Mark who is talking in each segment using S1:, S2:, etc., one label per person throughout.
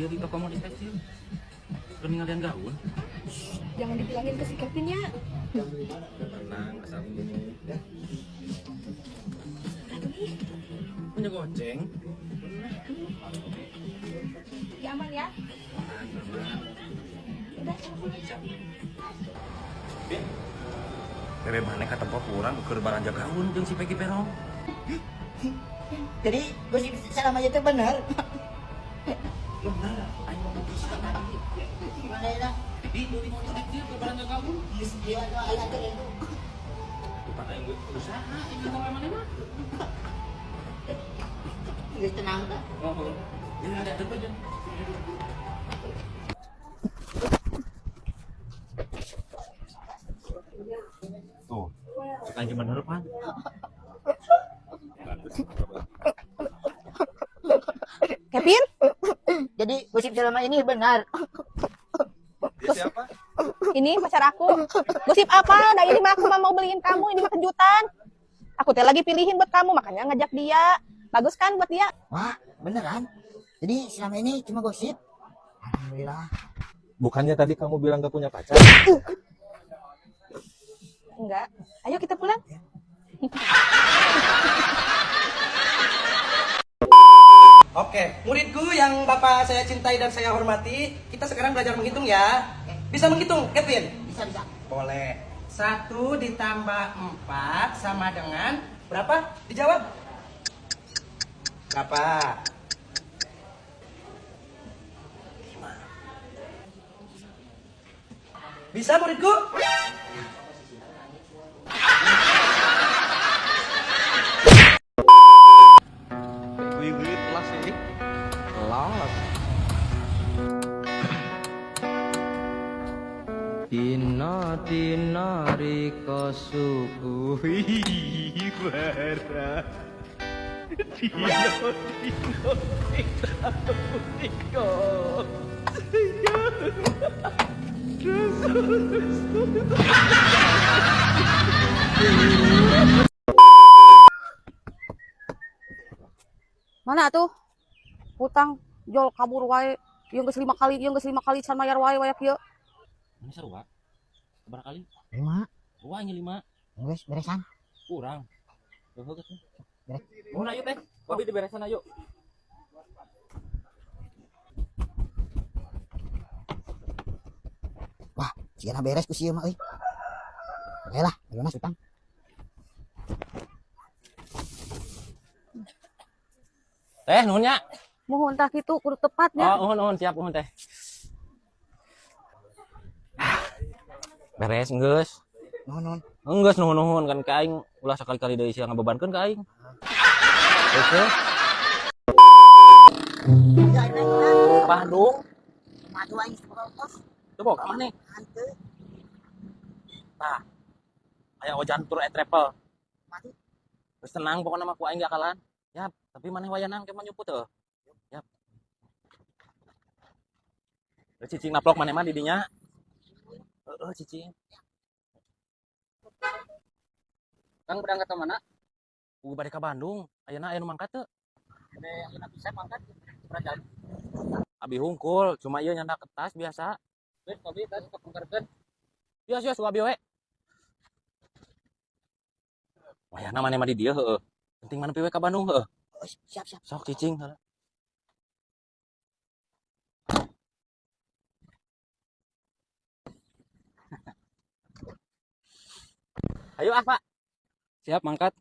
S1: Ieu di toko modis tekstil. Keur ningalian gaun.
S2: Jangan dibilangin ke si Kevin ya.
S1: Tenang, asal ini. Punya goceng.
S2: Ya aman ya. Udah, sama pulang.
S1: Bin. Bebe maneh ka tempat urang keur baranja gaun jeung si Peggy Perong.
S3: Jadi gosip selama itu benar.
S1: Bener, aing mau putus tadi.
S3: Gimana ya?
S1: Di itu di modis tekstil keur baranja gaun.
S3: Geus ieu atuh aing anter itu.
S1: Tuh aing geus usaha aing ka maneh mah.
S3: Geus tenang tah.
S1: Oh. Ya ada tempat aja. Tuh, cek aing bener pan.
S2: Kevin?
S3: Jadi gosip selama ini benar.
S4: Dia siapa?
S2: Ini pacar aku. Gosip apa? Nah ini mah aku mah mau beliin kamu, ini mah kejutan. Aku teh lagi pilihin buat kamu, makanya ngajak dia. Bagus kan buat dia?
S3: Wah, beneran? Jadi selama ini cuma gosip? Alhamdulillah.
S4: Bukannya tadi kamu bilang gak punya pacar?
S2: Enggak. Ayo kita pulang.
S5: Oke, muridku yang Bapak saya cintai dan saya hormati, kita sekarang belajar menghitung ya. Bisa menghitung, Kevin?
S3: Bisa, bisa.
S5: Boleh. 1 ditambah 4 sama dengan berapa? Dijawab. Berapa? 5. Bisa muridku?
S4: Wih, telas sih. Telas.
S6: Dina dina rika subuh bara. Dina dina rika punika.
S7: Mana tuh? Hutang jol kabur wae. Ieu geus 5 kali, ieu geus 5 kali can mayar wae wae kieu.
S1: Ini sarua. Berapa kali?
S3: 5.
S1: Wah, ini 5.
S3: Geus beresan.
S1: Kurang. Heuh geus.
S3: Beres.
S1: Mohon ayo teh. Babi diberesan ayo.
S3: Wah, sigana beres ku sieu mah euy. Oke lah, lunas utang.
S1: Teh nuhun nya.
S7: Mohon tah kitu kudu tepatnya.
S1: Oh, nuhun nuhun siap nuhun teh. Beres geus.
S3: Nuhun nuhun.
S1: Geus nuhun nuhun kan ka aing ulah sakali-kali deui sia ngabebankeun ka aing. Oke. Bandung.
S3: Maju aing kos.
S1: Coba ka maneh?
S3: Hanteu.
S1: Tah. Aya ojan tur e travel.
S3: Maju.
S1: Geus tenang pokona mah ku aing gak akalan. Yap, tapi maneh wayanang ke mah nyuput heuh. Yap. Geus cicing naplok maneh mah di dinya. Heeh, cicing.
S6: Kang berangkat ke mana?
S1: Ku bade ka Bandung, ayeuna aya nu mangkat teu?
S6: Ada yang bisa mangkat kerajaan.
S1: Abi hungkul, cuma ieu nyandak kertas biasa.
S6: Wes, kopi tas kepungkerkeun.
S1: Biasa biasa abi we. Wayahna maneh mah di dieu heueuh. Penting mana we ka Bandung heueuh.
S3: Oh, siap siap.
S1: Sok cicing heula. Ayo ah, Pak.
S6: Siap mangkat.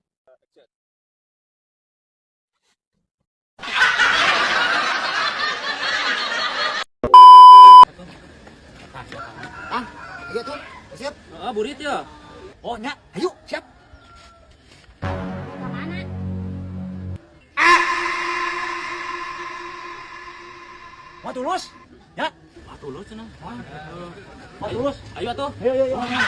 S3: Kang, ayo tuh. Siap.
S1: Heeh, burit ya.
S3: Oh, nya. Ayo, siap.
S7: Ke mana?
S1: Wah, tulus. Ya. Wah, tulus cenah. Wah, tulus. Ayo atuh. Ayo, ayo, ayo.